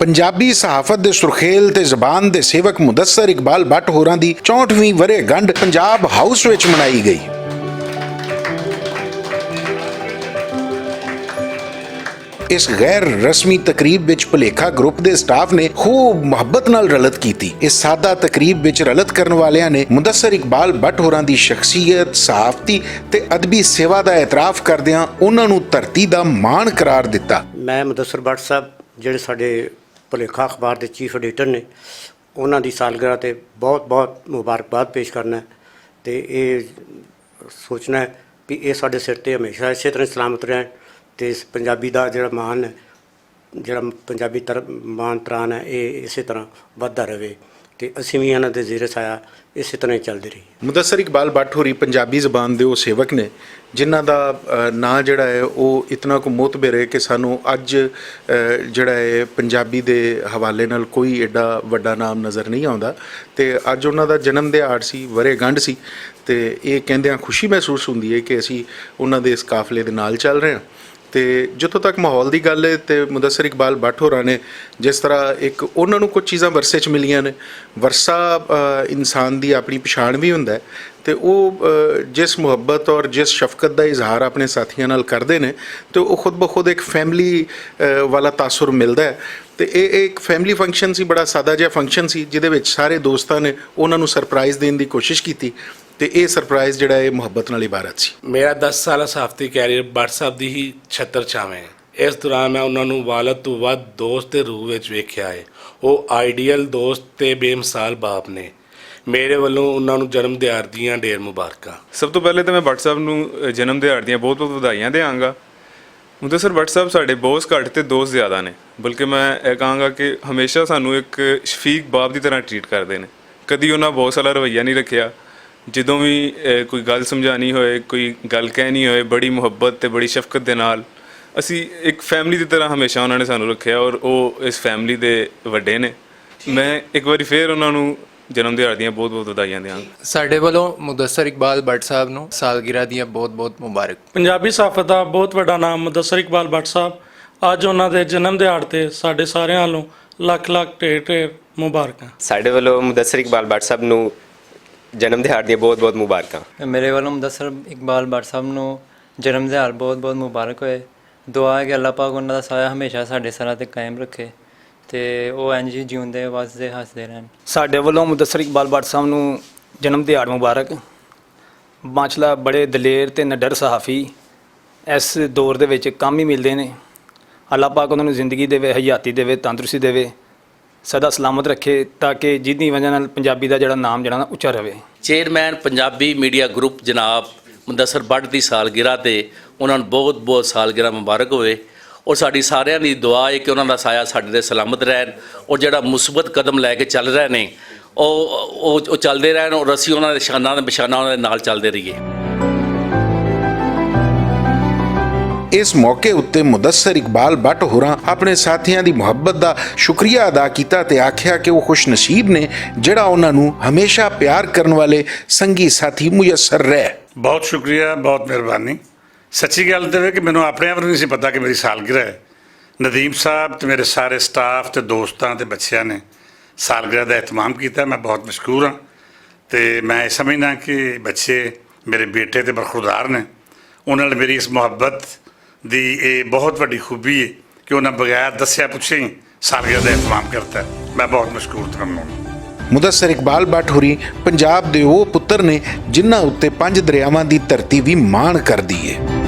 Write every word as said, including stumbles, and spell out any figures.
پنجابی صحافت دے سرخیل تے زبان دے سیوک مدثر اقبال بٹ ہوراں دی چونٹویں ورے گنڈ پنجاب ہاؤس وچ منائی گئی۔ اس غیر رسمی تقریب وچ پلیکھا گروپ دے سٹاف نے خوب محبت نال رلت کیتی۔ اس سادہ تقریب وچ رلت کرن والیاں نے مدثر اقبال بٹ ہوراں دی شخصیت، صحافتی تے ادبی سیوا دا اعتراف کردیاں انہاں نوں دھرتی دا مان قرار دتا۔ میں مدثر بٹ صاحب، جڑے ساڈے پلیکھا اخبار دے چیف ایڈیٹر نے، انہاں دی سالگرہ تے بہت بہت مبارکباد پیش کرنا ہے۔ تے اے سوچنا ہے کہ اے ساڈے سر تے ہمیشہ اسے طرح سلامت رہن، تے اس پنجابی دا جڑا مان ہے، جڑا پنجابی تر مان تران ہے، اے اسے طرح ودھدا رہے، تے اسی وی انہاں دے زیر سایہ اسے طرح ہی چلدے رہیے۔ مدثر اقبال بٹ ہوری پنجابی زبان دے او سیوک نے، جنہاں دا ناں جڑا ہے او اتنا کو معتبر ہے کہ سانوں اج جڑا ہے پنجابی دے حوالے نال کوئی ایڈا وڈا نام نظر نہیں آوندا۔ تے اج انہاں دا جنم دے آڑ سی، ورے گنڈ سی، تے ایہہ کہندیاں خوشی محسوس ہوندی ہے کہ اسی انہاں دے اس قافلے دے نال چل رہے ہیں۔ تے جتھوں تک ماحول دی گل ہے تے مدثر اقبال بٹ ہوراں نے جس طرح اک انہاں نوں کچھ چیزاں ورثے چ ملیاں نے، ورثہ انسان دی اپنی پچھان وی ہوندا ہے۔ تے او جس محبت اور جس شفقت دا اظہار اپنے ساتھیاں نال کردے نے، تے او خود بخود اک فیملی والا تاثر ملدا ہے۔ تے اے اک فیملی فنکشن سی، بڑا سادہ جیہا فنکشن سی جس دے وچ سارے دوستاں نے انہاں نوں سرپرائز دین دی کوشش کیتی۔ تے ایہہ سرپرائز جیہڑا اے محبت نال عبارت سی۔ میرا دس سالہ صحافتی کیریئر بٹ صاحب دی ہی چھتر چھاویں ہے۔ اس دوران میں انہاں نوں والد توں ودھ دوست دے روح وچ ویکھیا ہے۔ او آئیڈیل دوست تے بے مثال باپ نے۔ میرے ولوں انہاں نوں جنم دیہاڑ دیاں ڈھیر مبارکاں۔ سب توں پہلے تے میں بٹ صاحب نوں جنم دیہاڑ دیاں بہت بہت ودھائیاں دیاں گا۔ مدثر بٹ صاحب ساڈے باس گھٹ تے دوست زیادہ نے، بلکہ میں ایہہ کہاں گا کہ ہمیشہ سانوں اک شفیق باپ دی طرح ٹریٹ کردے نے۔ کدی انہاں باس والا رویہ نہیں رکھیا۔ جدوں وی کوئی گل سمجھانی ہوئے، کوئی گل کہنی ہوئے، بڑی محبت تے بڑی شفقت دے نال اسی اک فیملی دی طرح ہمیشہ انہاں نے سانوں رکھیا اور او اس فیملی دے وڈے نے۔ میں اک واری فیر انہاں نوں جنم دیہاڑ دیاں بہت بہت ودھائیاں دیاں۔ ساڈے ولوں مدثر اقبال بٹ صاحب نوں سالگرہ دیاں بہت بہت مبارک۔ پنجابی صحافت دا بہت وڈا نام مدثر اقبال بٹ صاحب، اج انہاں دے جنم دیہاڑ تے ساڈے ساریاں ولوں لکھ لکھ ڈھیر ڈھیر مبارکاں۔ ساڈے ولوں مدثر اقبال بٹ صاحب نوں جنم دیہاڑ دیاں بہت بہت مبارکاں۔ میرے ولوں مدثر اقبال بٹ صاحب نوں جنم دیہاڑ بہت بہت مبارک ہوئے۔ دعا ہے کہ اللہ پاک انہاں دا سایہ ہمیشہ ساڈے سراں تے قائم رکھے تے او انج ہی جیوندے وسدے ہسدے رہن۔ ساڈے ولوں مدثر اقبال بٹ صاحب نوں جنم دیہاڑ مبارک۔ ماشاءاللہ بڑے دلیر تے نڈر صحافی اس دور دے وچ کم ہی ملدے نے۔ اللہ پاک انہاں نوں زندگی دے وے، حیاتی دے وے، تندرستی دے وے، سدا سلامت رکھے تاکہ جدی وجہ نال پنجابی دا جڑا نام جڑا نا اچا رہے۔ چیئرمین پنجابی میڈیا گروپ جناب مدثر بٹ دی سالگرہ تے انہاں نوں بہت بہت سالگرہ مبارک ہوئے۔ اور ساڈی ساریاں دی دعا ہے کہ انہاں دا سایہ ساڈے تے سلامت رہن اور جڑا مثبت قدم لے کے چل رہے نے، او او او چلدے رہن اور اسی انہاں دے شاناں دے بشاناں انہاں دے نال چلدے رہیے۔ اس موقع اتے مدثر اقبال بٹ ہوراں اپنے ساتھیاں دی محبت دا شکریہ ادا کیتا تے آکھیا کہ وہ خوش نصیب نے جڑا انہاں نوں ہمیشہ پیار کرن والے سنگی ساتھی میسر رہے۔ بہت شکریہ، بہت مہربانی۔ سچی گل تے وے کہ مینوں اپنے آپ نوں نہیں سی پتا کہ میری سالگرہ ہے۔ ندیم صاحب تے میرے سارے سٹاف تے دوستاں تے بچیاں نے سالگرہ دا اہتمام کیتا، میں بہت مشکور ہاں۔ تے میں اے سمجھنا کہ بچے میرے بیٹے تے برخوردار نے۔ انہاں نال میری اس محبت دی اے بہت وڈی خوبی ہے کہ انہاں بغیر دسیا پچھے ہی سالگرہ دا اہتمام کرتا ہے۔ میں بہت مشکور تے ممنون ہاں۔ مدثر اقبال بٹ ہوری پنجاب دے او پتر نے جنہاں اتے پنج دریاواں دی دھرتی وی مان کردی ہے۔